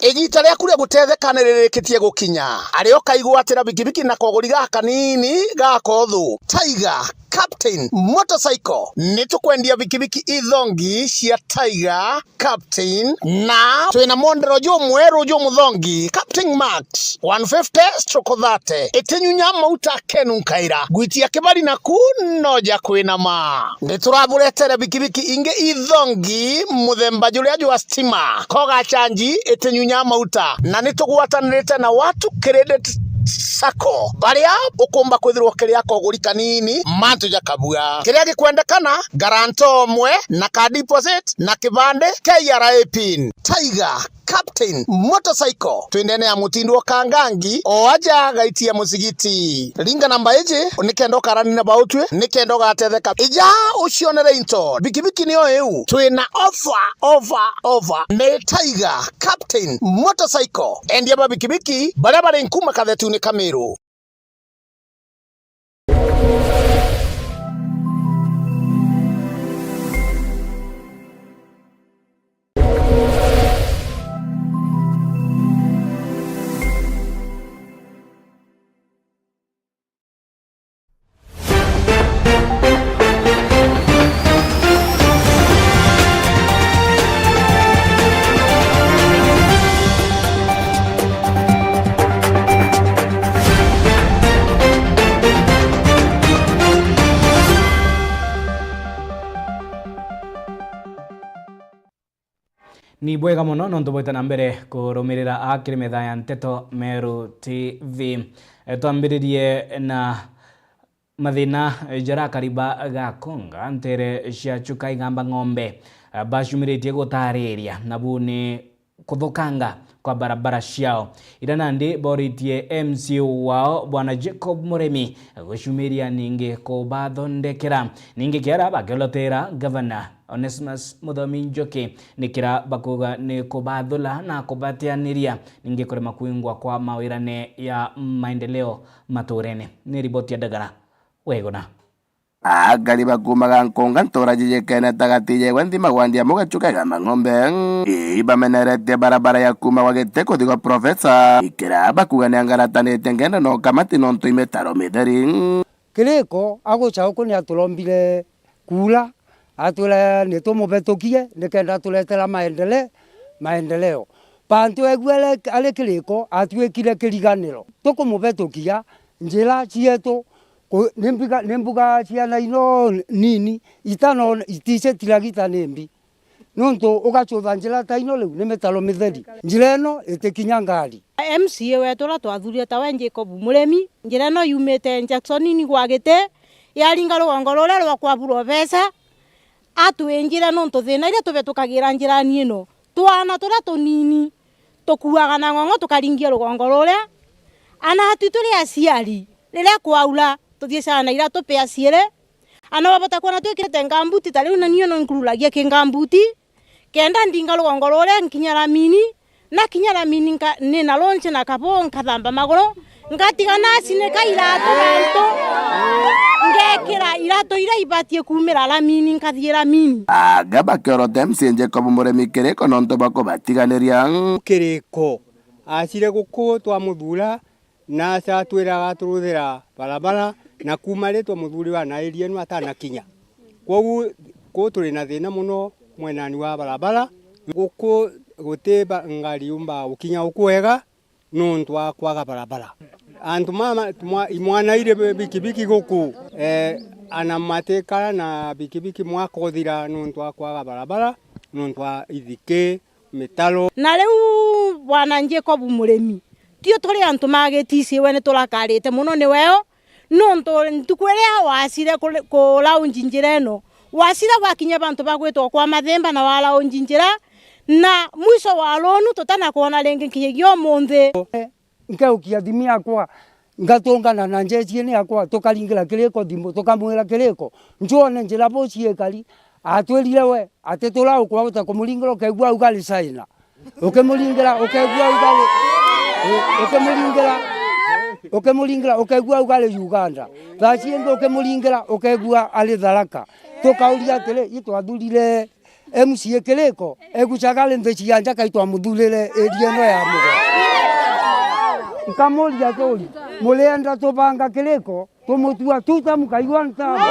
Igiita riaku ria gutetheka ni ririkitie gukinya. Aria ukaigwatira bikibiki na koguri gaka kanini ga kothu. Tiger Captain Motorcycle. Nitukwendia bikibiki ithongi cia Tiger Captain, na twina mwondero jumweru jumuthongi, Captain Max, one fifty stroke thirty. Itinyunya mauta kenu nkaira. Gwitia kibari naku no ja kwinama. Nituraburetere bikibiki ingi ithongi muthemba juria jwa stima. Koga chanji itinyunya mauta. Na nitugwatanirite na Watu Credit Sacco, baria ukumba kwithirwa kiria koguri kanini mantu jakabua. Kiria gikwendekana, guarantor umwe na ka deposit na kibande, K R A pin. Tiger Captain Motorcycle, twindene ya mutindo wa Kangangi, o aja gaitia musigiti. Ringa namba iji nikenda ukarani na bautwi, nikenda ugatetheka. Ija ucionere into. Bikibiki niyo iu. Twina offer, offer, offer. Ni Tiger Captain Motorcycle. Endia ba bikibiki baria bari nkuma kathetune ka Miru. Ni bwega mono nontu bwite na mbere kurumirira a kiri metha ya Nteto Meru T V. E, twambiririe na mathina jaria akari ba Gakonga, ntere cia Chuka Igamba Ng'ombe, e, bacumiritie gutariria, nabu ni kuthukanga kwa barabara ciao, iria nandi boritie M C A wao Bwana Jacob Muremi gucumiria ningi kubathondekera. Ningi kiara bakiolotera Gavana Onesmus Muthomi Njuki, ni kira bakuuga ni kubathula na kubatianiria, ningi kurema kwingwa kwa mawirane ya maendeleo maturene. Ni riboti ya Ndagara Weguna. Akari ba kuuma Gankonga ntura jijikene ta gatijegwe nthima gwandia mugachuka ga mang'ombe. Ii bameneretie barabara ya kuuma gwa Giti kuthi gwa Profesa. Ikira bakuuga ni angaratanite ngendo no kamati nontu imitaro mitheri. Kiriko aguca uku ni aturombire kuura, atwira ni tumubethukie nikenda aturetera maendele-, maendeleo. Bantu egua ari, ari Kiriko atwikire kiriganiro. Tukumubethukia njira cietu, ku-, ni mbiga-, ni mbuga ciana ino nini, itano iticitira gita ni mbi. Nontu ugacutha njira ta ino riu ni mitaro mitheri. Njira ino itikinya ngari. M C A wetu uria twathurire tawe Jacob Muremi, njira ino yumite Jackson ni gwa Giti, yaringa rugongo ruria rwa kwa Profesa, atwinjire nontu thina iria tubitukagira njirani ino. Twana turia tunini tukuaga na ng'ong'o tukaringia rugongo ruria. Ana atu turi aciari, riria kwaura, tuthiicaga na iratu pea ciiri. Ana wabota kwona twikirite ngambuti, ta riu na niyo no nkururagia ki ngambuti, kenda ndinga rugongo ruria nkinya ramini, na kinya ramini nka-, ni na lunch na kabo nkathamba maguru, ngatiga nacinika iratu gantu, ngekira iratu iria ibatie kuumira ramini, nkathii ramini. Aga bakiorota M C A Jacob Muremi Kiriko nontu bwa kubatiganiria. Kiriko acire guku twamuthuura, na aca atwira agaturuthira barabara, na kuuma ritwa muthuri wa na area ino atanakinya. Kwogu, kuu turi na thina mono mwenani wa barabara. Guku guti ba-, ngari yumba gukinya guku wega nontu wa kwaga barabara. Antu mama, mwa-, imwana iri bi-, bikibiki guku, eh, ana matikara na bikibiki mwaka uthira nontu wa kwaga barabara, nontu wa ithiki, mitaro. Na riu bwana Jacob Murimi, tio turi antu ma giticiwe, ni turakarite mono ni weo, nontu ntuku iria wacire kuri-, kulaunji njira ino, wacire gwakinya bantu bagwitwa kwa Mathimba na walaunji njira, na mwico wa lonu tutanakwona ringi nkinyagia umunthi. Nkeukia thimu yakwa, ngatungana na njeshi ni yakwa, tukaringira Kiriko thimu, tukamwira, "Kiriko, njuone njira bu ciikari." Atwirire we, ati turaukwa uta kumuringira, ukeigua ugali China. Ukimuringira, ukeigua ugali, u-, ukimuringira, ukimuringira, ukeigua ugali Uganda. Thaa ciingi ukimuringira, ukeigua ari Tharaka. Tukauria atiri, itwathurire M C A Kiriko, egucaga ari nthi cia nja, kai twamuthurire area ino ya Mugo? Nkamuria turi, Murienda tubanga kiriko, tumutua two term kai one term?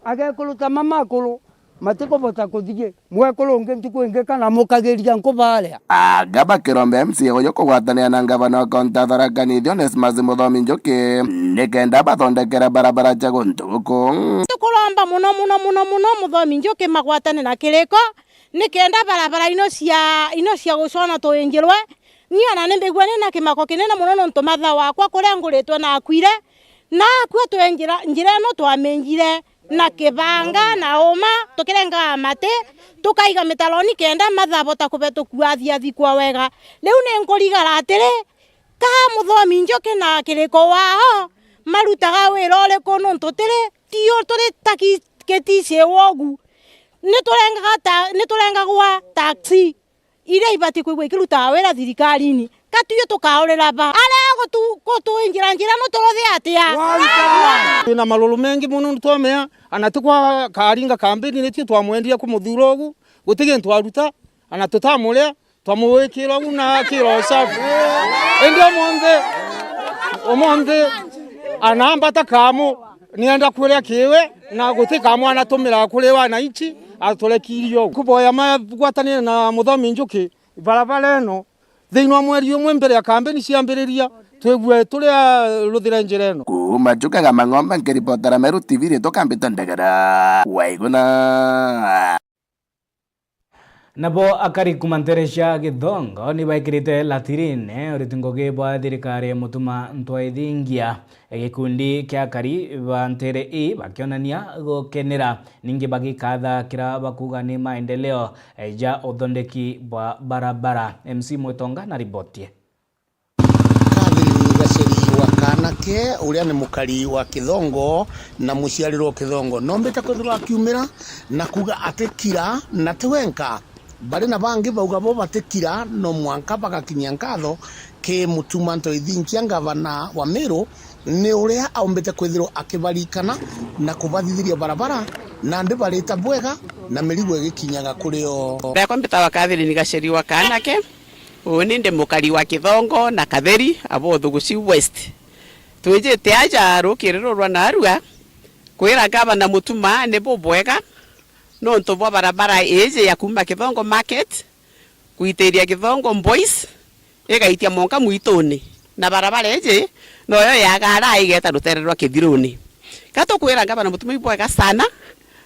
Agekuru ta mamakuru, matikubota kuthii. Mwekuru ungi ntuku ingi kana mukagiria nkubaria. Anga bakiromba M C A uyu kugwatanira na ngavana wa kaunti ya Tharaka Nithi Onesmus Muthomi Njuki nikenda bathondekere barabara cia guntu guku. Tukuromba muno, muno, muno, muno Muthomi Njuki magwatane na kiriko nikenda barabara ino cia, ino cia gucona tuinjirwe. Ni ona ni mbigua ni na kimako kinene muno nontu matha wakwa kuria nguritwe na akuire. Na akua twi njira, njira ino twaminjire na kibanga na uma, tukirengaga mati, tukaiga mitaroni kenda matha bota kubetukua athiathi kwa wega. Riu ni nkurigara atiri, ka Muthomi Njuki na kiriko wao marutaga wira uriku nontu tiri, tio turi ta ki-, kitisi wogu. Ni turengaga ta-, ni turengagwa taxi iria ibati kwigua ikirutaga wira thirikarine. Ka tuyo tukaurira ba? Aria gutu-, gutuinjira njira no turuthi atia? Twina maruru mengi mono twamea, ana ti kwa Karinga kambini nitio twamwendire kumuthura ugu, guti gintu aruta, ana tutamuria, twamugwikira ugu na akira usafi. Indi umunthi, umunthi, anambata kamu, nienda kuria kiwe, na guti kamu anatumira kuri wananchi, aturekirie ugu. Kuboya magwatanire na Muthomi Njuki, barabara ino, thiini wa mweri umwe mbere ya kambeni ciambiriria, twigue turi a ruthire njira ino. Kuuma Chuka ga Mang'ombe, nkiripotera Meru T V, riitwa Kambita Ndegera. Waiguna. Nabo akari kuuma nteere cia Githongo ni baikirite latirine uriti ngugi bwa thirikari ya Mutuma Ntwaithingia. Gikundi kia akari ba nteere ii bakionania gukenera, ningi bagikatha kira bakuga ni maendeleo, eh, ja uthondeki bwa barabara. M C Mwitonga na riboti. Catherine Gaceri wa Kanake, uria ni mukari wa Kithongo na muciarirwe o Kithongo, nombite kwithirwa akiumira na kuga ati kira na ti wenka. Bari na bangi bauga bo batikira, no mwanka bagakinyia nkatho ki Mutuma Ntwaithingia, ngavana wa Meru, ni uria aumbite kwithirwa akibarikana na kubathithiria barabara, nandi barita bwega na mirigo igikinyaga kuri o. Ndakwa mbitawa Catherine Gaceri wa Kanake, uu ni ndi mukari wa Kithongo na Katheri, abo Thuguciu West. Twijite aja rukiri ruru rwa narua kwira ngavana Mutuma ni bubwega, nontu bwa barabara iji ya kuuma Kithongo Market gwitiria Kithongo Boys, igaitia monka mwituni. Na barabara iji noyo yagaraa igeta rutere rwa Kithiruni. Ka tukwira ngavana Mutuma ibwega sana,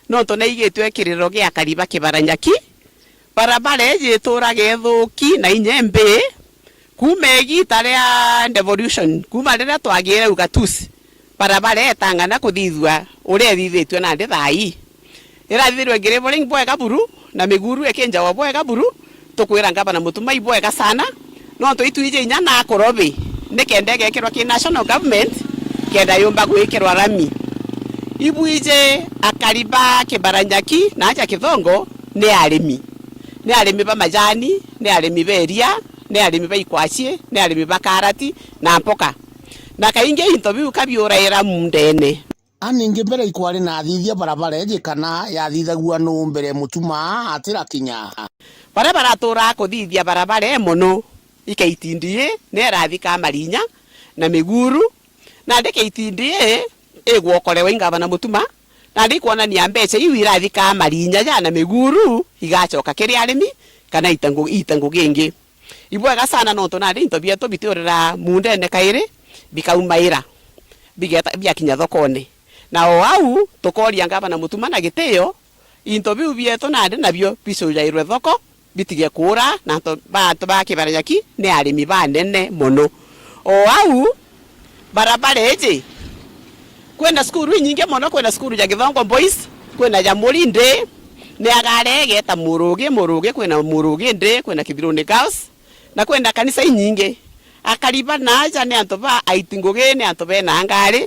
nontu naigitwe kiriro gia akari ba Kibaranyaki. Barabara iji ituraga ithuki na inya imbi, kuuma igita ria devolution, kuuma riria twagire ugatuzi, barabara etang'ana kuthithua uria ithithitue nandi thaa ii. Irathithirwe ngiri buri bwega buru, na miguru ikinjawa bwega buru, tukwira ngavana Mutuma ibwega sana, nontu itwiji inya na akorobi, nikenda igekirwa ki national government, kenda yumba gwikirwa rami. Ibwiji akari ba Kibaranyaki na aja Kithongo ni arimi. Ni arimi ba majani, ni arimi ba iria, ni arimi ba ikwaci, ni arimi ba karati na mpoka. Na kaingi into biu ka biuraira mundene. A ningi mbere ikwari na athithia barabara iji kana yathithagua nuu mbere Mutuma atirakinya? Baria baraturaa kuthithia barabara ii mono i K T D A, ni irathi ka Marinya na Miguru. Nandi K T D A igwokorewa i ngavana Mutuma, nandi ikwonania mbeca iu irathi ka Marinya ja na Miguru igacoka kiri arimi kana ita ngu-, ita ngugi ingi. Ibwega sana nontu nandi into bietu bitiurira mundene kairi, bikaumaira, bigeta, biakinya thokone. Na o au, tukoria ngavana Mutuma na gitio, into biu bietu nandi nabio bicujairwe thoko, bitige kuura, na antu ba, antu ba Kibaranyaki ni arimi banene mono. O au, barabara iji, kwina cukuru inyingi mono, kwina cukuru ja Githongo Boys, kwina ja Murindi, ni agare igeta Murugi, Murugi, kwina Murugi ndi, kwina Kithiruni Girls, na kwina kanisa inyingi. Akari ba naaja ni antu ba aiti ngugi, ni antu bena ngari.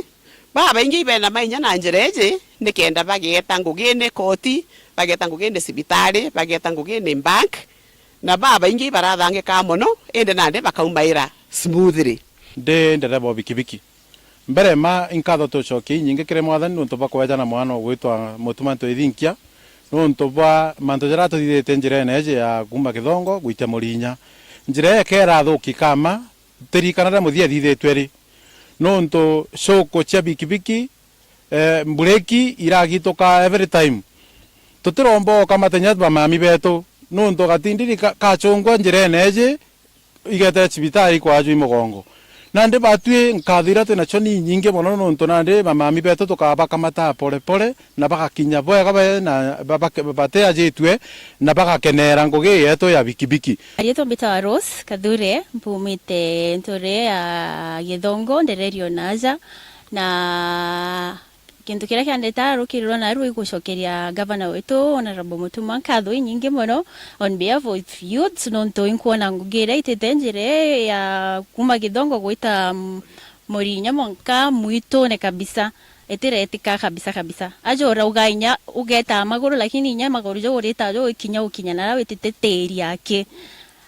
Babaingi bena mainya na njira iji, nikenda bageta ngugini koti, bageta ngugini cibitari, bageta ngugini bank, na babaingi barathangika mono, indi nandi bakaumaira smoothly. Ndi ndereba o bikibiki. Mbere ma inkatho tucokie inyingi kiri Mwathani niuntu bwa kweja na mwana ugwitwa Mutuma Ntwithinkia, niuntu bwa mantu jaria atuthithitie njirene iji ya kuuma Kithongo gwitia Murinya. Njira ii ikeera athuki kama, tutirikana riria muthia ithithitue ri. Nontu shoko cia bikibiki, eh, mbureki iragituka every time. Tutiromba ukamata kinya bamami betu, nontu gatindiri ka-, kachungwa njirene iji, igete cibitari ikwajwa i mugongo. Nandi batwi nkatho iria twinacio ni inyingi mono, nontu nandi bamami betu tukabakamata pole pole, na bagakinya bwega be-, na ba-, bake-, bateajitue, na bagakenera ngugi yetu ya bikibiki. Riitwa mbitawa Rose Kathure, mpumite nture ya Githongo, ndererio naaja, na gintu kiria kiandeta rukirirwa naru igucokeria gavana wetu Honorable Mutuma nkatho inyingi mono on behalf of youths, nontu inkwona ngugi iria itite njira ya kuma Githongo gwita, mm, Murinya mwanka mwitune kabisa. Itiretika kabisa kabisa. Aja urauga inya ugeta maguru, lakini inya maguru jau urita jo ukinya ukinya naria witite tiri aki.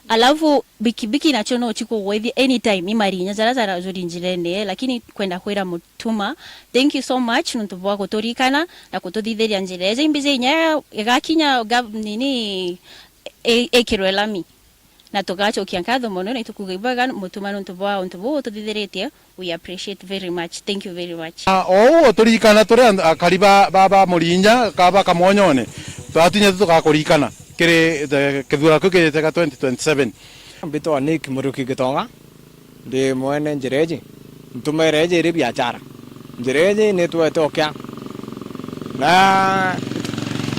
Alafu bikibiki nacio no cikugwithia anytime i marinya jaria jarajuri njirene, lakini kwenda kwira Mutuma, thank you so much nontu bwa guturikana na kututhithiria njira iji. Imbiji inya igakinya gav-, nini, i-, ikirwe lami. Na tugacokia nkatho mono, na itukuuga ibwega Mutuma nontu bwa untu buu ututhithiritie. We appreciate very much. Thank you very much. Ah, ou uturirikana turi antu, akari ba, ba, ba Murinya, ka ba Kamonyone, twatunya tu tugakuririkana kiri, eh, kithurano kiu kijite gia twenty twenty-seven. Mbitwa Nick Muriuki Gitonga, ndi mwene njira iji. Ntumire iji iri biachara. Njira iji nitwete ukia. Na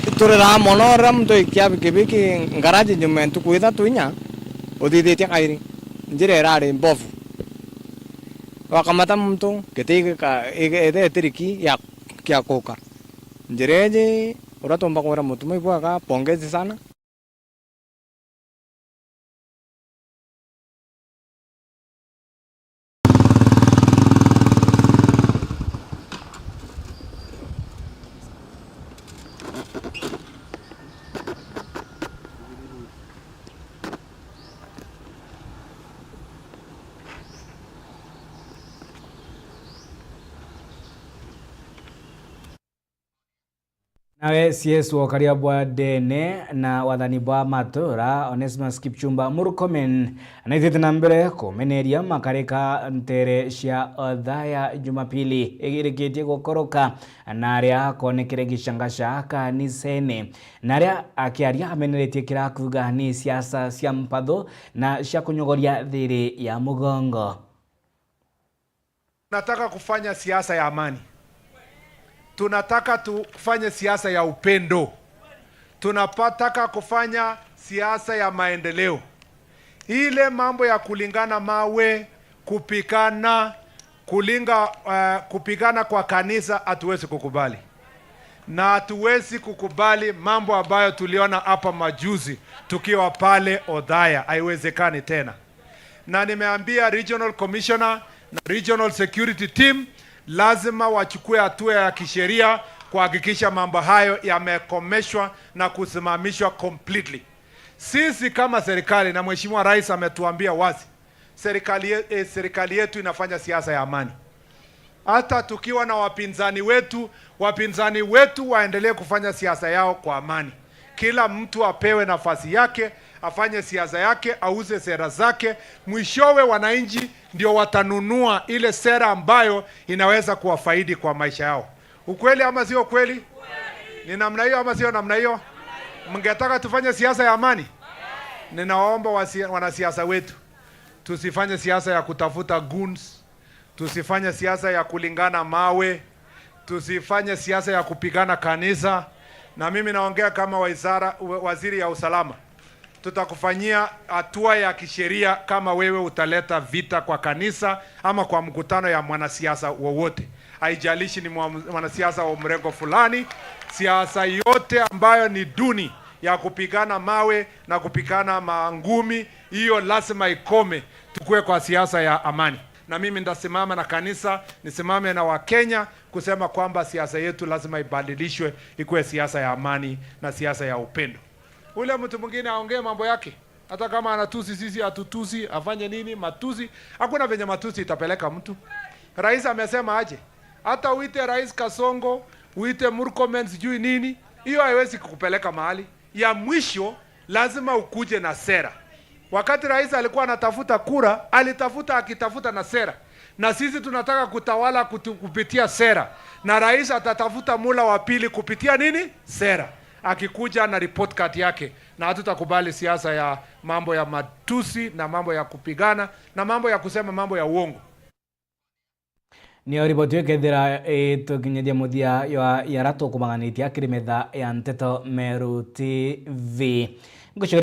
ituriraa mono riria muntu aikia bikibiki ngaraji nyuma ya ntuku ithatu inya, uthithitie kairi. Njira irari mbovu. Wakamata muntu, giti gika-, ige-, ite itiriki ya, kia kuka. Njira iji, uria tumba kwira Mutuma ibwega, pongezi sana. Nawe C S wa ukaria bwa ndene na wathani bwa matura, Onesmus Kipchumba Murkomen, naithiite na mbere kumeneria makarika ntere cia Othaya Jumapili igirikitie gukoroka, na aria akonekere gicangaca kanisene, na aria akiaria ameneretie kira kuuga ni siasa cia mpatho na cia kunyogoria thiri ya mugongo. Tunataka kufanya siasa ya amani. Tunataka tu-, kufanya siasa ya upendo. Tunataka kufanya siasa ya maendeleo. Ile mambo ya kulingana mawe, kupigana, kulinga, eh, kupigana kwa kanisa, hatuwezi kukubali. Na hatuwezi kukubali mambo ambayo tuliona hapa majuzi tukiwa pale Othaya. Haiwezekani tena. Na nimeambia regional commissioner na regional security team lazima wachukue hatua ya kisheria kuhakikisha mambo hayo yamekomeshwa na kusimamishwa completely. Sisi kama serikali, na Mheshimiwa Rais ametuambia wazi, serikali ye-, eh, serikali yetu inafanya siasa ya amani. Hata tukiwa na wapinzani wetu, wapinzani wetu waendelee kufanya siasa yao kwa amani. Kila mtu apewe nafasi yake, afanye siasa yake, auze sera zake. Mwishowe wananchi ndio watanunua ile sera ambayo inaweza kuwafaidi kwa maisha yao. Ukweli ama sio kweli? Ni namna hiyo ama sio namna hiyo? Mngetaka tufanye siasa ya amani? Ninawaomba wasi-, wanasiasa wetu, tusifanye siasa ya kutafuta goons. Tusifanye siasa ya kulingana mawe. Tusifanye siasa ya kupigana kanisa. Na mimi naongea kama wizara, wa-, waziri ya usalama. Tutakufanyia hatua ya kisheria kama wewe utaleta vita kwa kanisa ama kwa mkutano ya mwanasiasa wowote. Haijalishi ni mwa-, mwanasiasa wa mrengo fulani, siasa yote ambayo ni duni ya kupigana mawe na kupigana mangumi, hiyo lazima ikome. Tukue kwa siasa ya amani. Na mimi nitasimama na kanisa, nisimame na Wakenya kusema kwamba siasa yetu lazima ibadilishwe, ikuwe siasa ya amani na siasa ya upendo. Ule mtu mwingine aongee mambo yake, hata kama anatusi sisi, atutusi, afanye nini, matusi. Hakuna venye matusi itapeleka mtu. Rais amesema aje? Hata uite Rais Kasongo, uite Murkomen sijui nini, hiyo haiwezi kukupeleka mahali. Ya mwisho, lazima ukuje na sera. Wakati rais alikuwa anatafuta kura, alitafuta akitafuta na sera. Na sisi tunataka kutawala kutu-, kupitia sera, na rais atatafuta mula wa pili kupitia nini? Sera, akikuja na report card yake, na hatutakubali siasa ya mambo ya matusi na mambo ya kupigana na mambo ya kusema mambo ya uongo. Niyo riboti ikethira itukinyithia muthia ya yara tukumaganitia kiri metha ya Nteto Meru T V. Ngucokeria